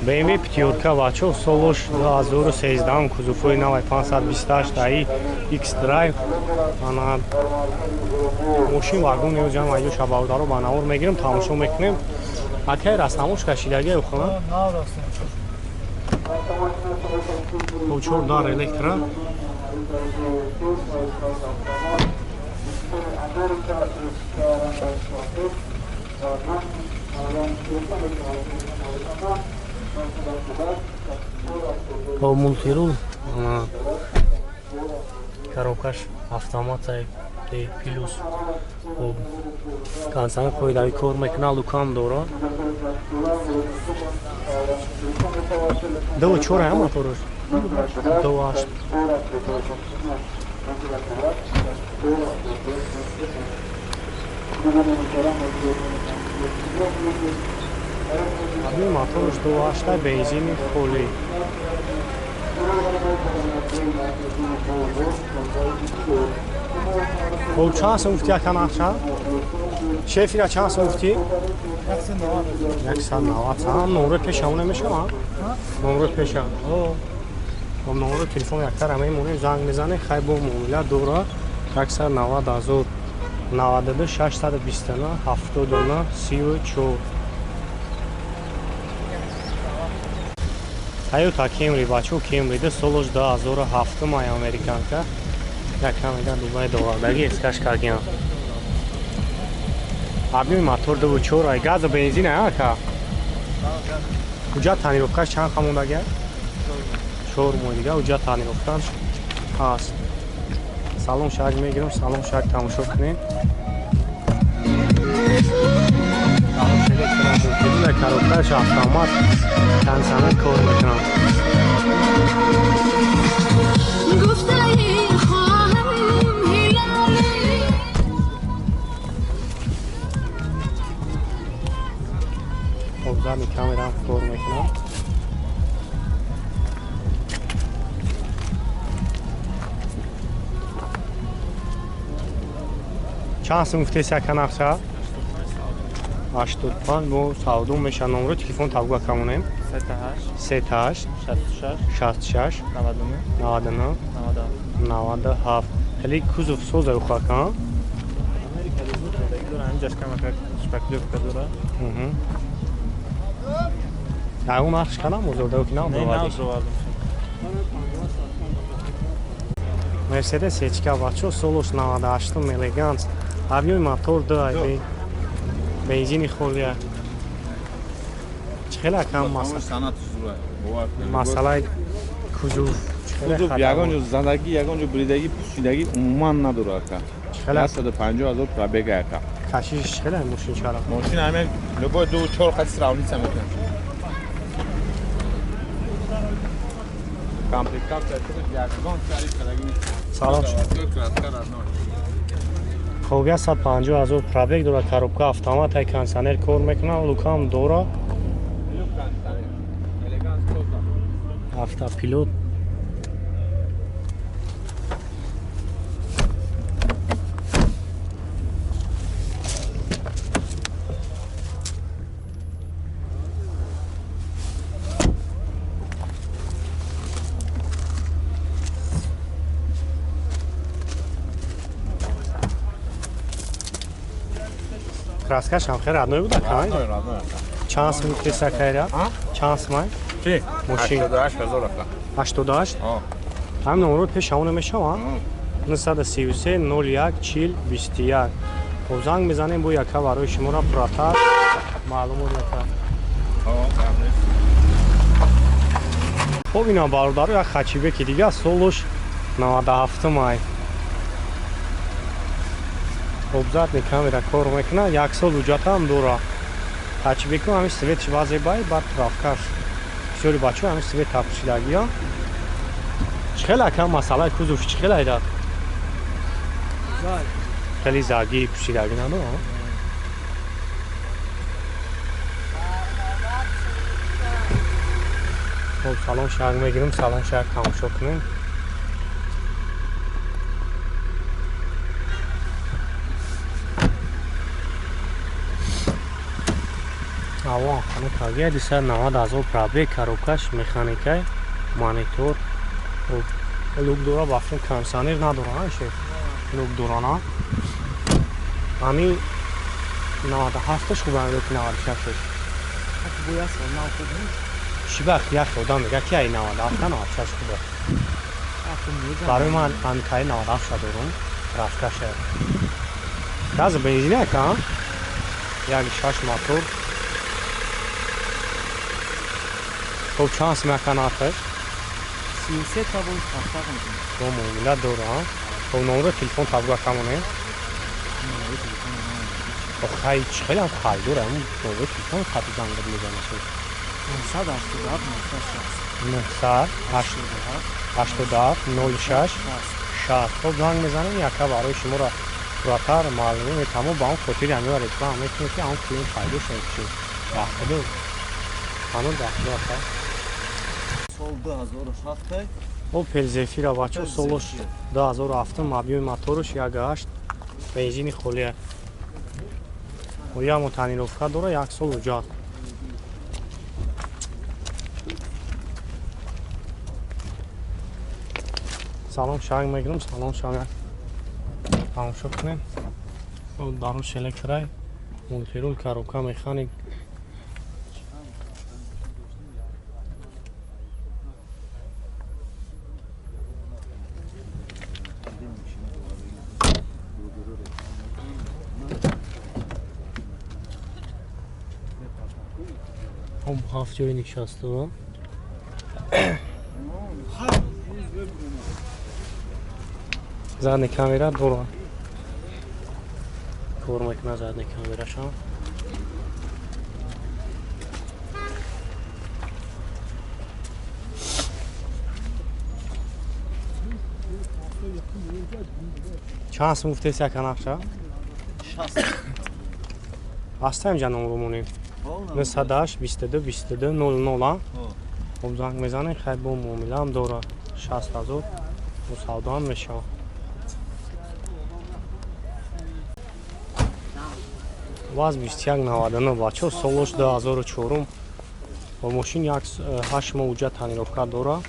BMW пятёрка бачо солош 2013 кузовҳои навай 528 АИ X-Drive. Ана мошин вагон меоҷам айё шабаодаро ба навор мегирем, тамошо мекунем. Акай растамош кашидаги ухона? Бо чор дар электро. Бо мултирул коробкаш автомат D плюс. Хоб консанг қоидави кор мекуна, лукам дора. 2.4 ҳам мотораш. 2.8. Ин мотораш 2.8 бензини холӣ. Хоб чанд сум гуфти ака нақша? Шефира чанд сум гуфти? 190. Ҳам номрои пеша он намешава? Номрои пеша. Хоб номрои телефон яктара мемонем, занг мезанем, хай бо муомила дора. 190 000 92 629 79 34. Toyota Camry бачо, Camry де солош 2007 май американка. Якам Дубай довардаги эскаш кардиам. Объёми мотор 2.4 ай газа бензин ай ака. Уҷа тонировкаш чанд хамондаги? 4 моҳ дига уҷа тонировкаш ҳаст. Салон шак мегирам, салон шак тамошо кунем. Коробкаш автомат кондиционер кор мекунад. Хоб задни камера кор мекунад. Чанд сум гуфтеси ака нақша? 85 бо савдо меша. Номро телефон табга камонем. 38 66 99 97. Хеле кузов соза ухака. Ягон нархш канам озорда ки нам боварди. Мерседес Ечка бачо солош 98 элеганс. Объёми мотор 2 ай бензини холия. Чӣ хеле акам масалаи кузов? Кузов ягон ҷо задагӣ, ягон ҷо буридагӣ, пӯшидагӣ умуман надорад ака. 150 000 пробега ака. Кашишиш чӣ хеле мошин чара? Мошин ҳамин любой 2.4 хати сравниться мекунад. Комплектация ягон тариф кардагӣ нест. Салом. Хоб 150 000 пробег дорад, коробка автомат ай кондиционер кор мекунад, лукам дора. Автопилот. Краскаш ҳам хеле родной буда, кай? Чанд сум гуфтеса кайра? Чанд сум ай? Чи? Мошин. 88 000 ака. 88? Ҳам номро пеш ҳамон мешава? 933 01 40 21. Хоб занг мезанем бо яка барои шуморо пурратар маълумот мекунад. Хоб ина бародаро як хачибеки дига солош 97 май. Хоб задни камера кор мекунад, як сол ҳуҷҷатам дора. Хачибеку ҳамин светш вазебай, баъд правкаш. Бисёри бачаҳо ҳамин свет тапшидагиё. Чӣ хеле акам масъалаи кузов чӣ хеле айдад? Хеле заги пӯшидагӣ надора? Хоб салон шак мегирем, салон шак тамошо кунем. Ҳаво хана кагия 290 000 пробег, коробкаш механикай, монитор, люк дора, бафтон кондиционер надора, а шеф. Люк дора на. Ами 97-ш хуб ам ё 96-ш. Бояд сол нав хуб нест. Чӣ вақт як одам мегӯяд ки ай 97 96 хуб аст. Барои ман ами кай 97 дорум, рафкаша. Газа бензин ака? 1.6 мотор. Хоб чанд сум ака нархаш? 33 та бо тахтақ мекунем. Бо муомила дора. Хоб номро телефон табгу акамоне? Хай чӣ хеле харидор ам номро телефон хати занг мезанад. 987 960. 987 06 60. Хоб занг мезанем, яка барои шуморо пурратар маълумо метамо, ба он хотири ҳамиро реклама мекунем, ки ҳам клиент пайдо шавад, чи дахлу ҳанӯз дахлу ака. Сол 2007. Опел Зефира бачо, солош 2007, объёми моторш 1.8, бензини холия. Оямо тонировка дора, як сол ҳуҷҷат. Салом шаг мегирам, салом шаг. Тамошо кунем. Даруш электрай, мультирул, коробка механик. Хоб ҳафт ҷои нишастам. Задний камера дора. Кор мекунад задний камерашам. Чанд сум гуфтеси ака нақша? 60. Аста инҷа номро монем. 908 22 22 00. Хоб занг мезанем, хай бо муомилаам дора. 60 000 бо савдоам мешавад. Ваз 2199 бачо, солош 2004. Бо мошин 8 моҳ уҷа тонировка дора.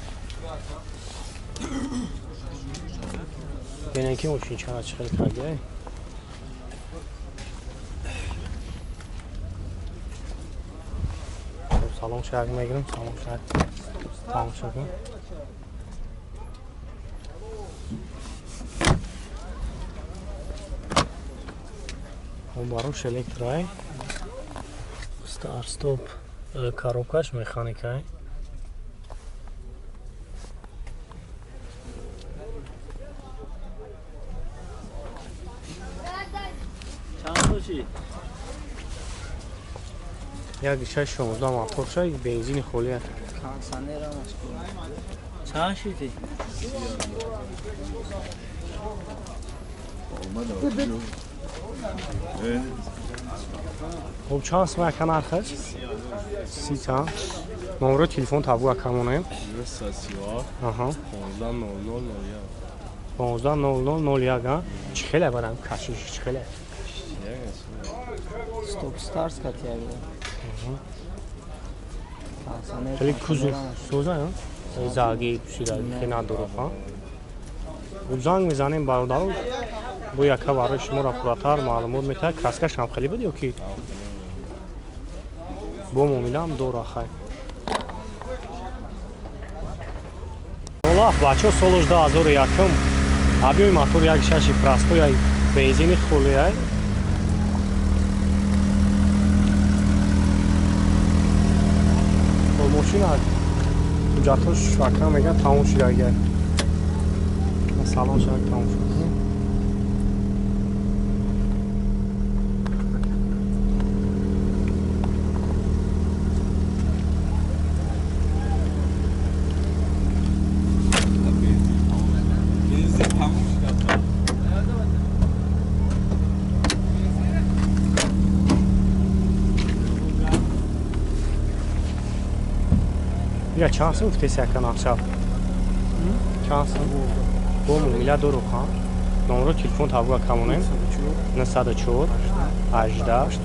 Бинем ки мошин чара чӣ хел кардия. Салон шаг мегирам, салон шаг. Тамошо кун. Барош электрай. Старт стоп, коробкаш механикай. Чанд боши? 1.6 16 мотор шай, бензини холия. Кондиционерам аст. Чанд шиди? Хоб чанд сум ака нархаш? 30 чанд. Номро телефон табгу ака монем. 937 Аҳа. 15 00 01. 15 00 01. Чӣ хеле барам кашиш чӣ хеле? Стоп старт катия. Хеле кузов соза, заги пӯшида хеле надорад, ҳа? Хуб занг мезанем бародаро, бо яка барои шуморо пурратар маълумот метаҳад. Краскаш ҳам хеле буд ё ки бо муомилаам дора хай. Олаф бачо, солош 2001, объёми мотор 1.6 простой, бензини холия. Мошина ҳуҷҷатҳош ака мегӯяд тамом шуда агар. Салон шак тамом шуд. Я чанд сум гуфтеси ака нақша? Чанд сум? Бо муомила дору ха? Номро телефон табгу ака монем. 904 18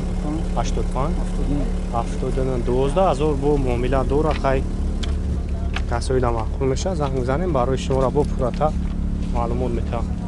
85 79 12 000 бо муомила дора. Хай, касоида маъқул мешавад, занг мезанем, барои шуморо бо пуррата маълумот метавам.